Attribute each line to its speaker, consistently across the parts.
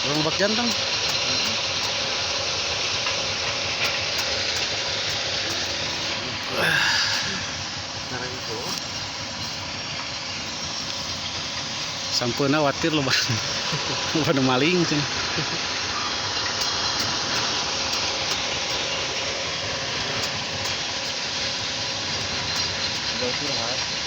Speaker 1: Urang Bak Jantang.
Speaker 2: Narang itu.
Speaker 1: Sampeuna watir loba. Loba nu maling cenah.
Speaker 2: Udah istirahat.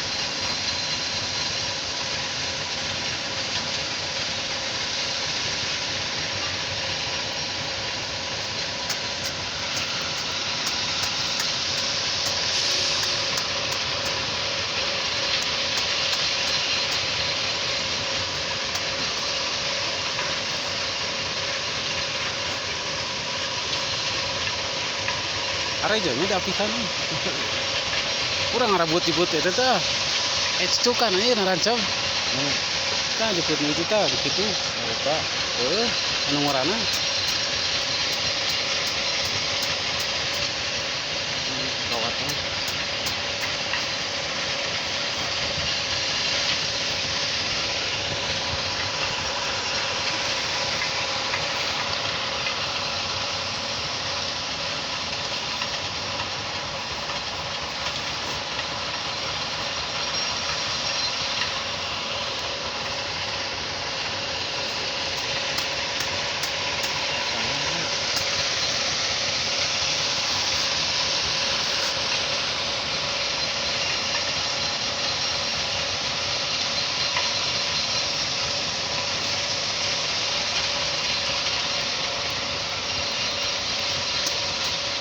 Speaker 1: Arejo nya diapisan. Urang ngarabut-jebut eta teh. Eh cucukan ieu narancam.
Speaker 2: Hmm.
Speaker 1: Tah jeput nu itu tah kitu.
Speaker 2: Mereka.
Speaker 1: Heuh, anu ngorana.
Speaker 2: Kawatnya.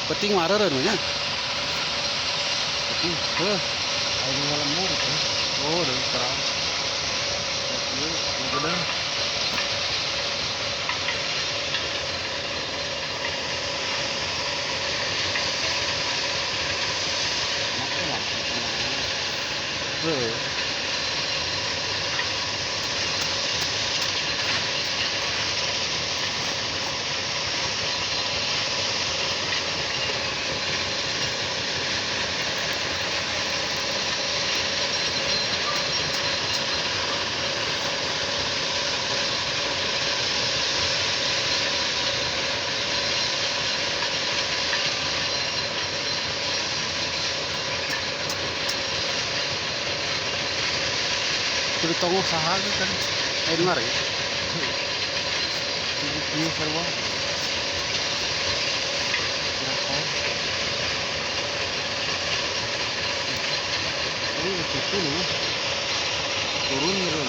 Speaker 1: Penting mah areureun we nya.
Speaker 2: Tapi
Speaker 1: Heuh,
Speaker 2: aing ngalembur kan. Oh, udah terang. Tapi udah.
Speaker 1: Heuh. Kudu tongoh saha ge kan. Lain mari.
Speaker 2: Iya, sarua. Berapa?
Speaker 1: Ini kitu nih.
Speaker 2: Turun turun.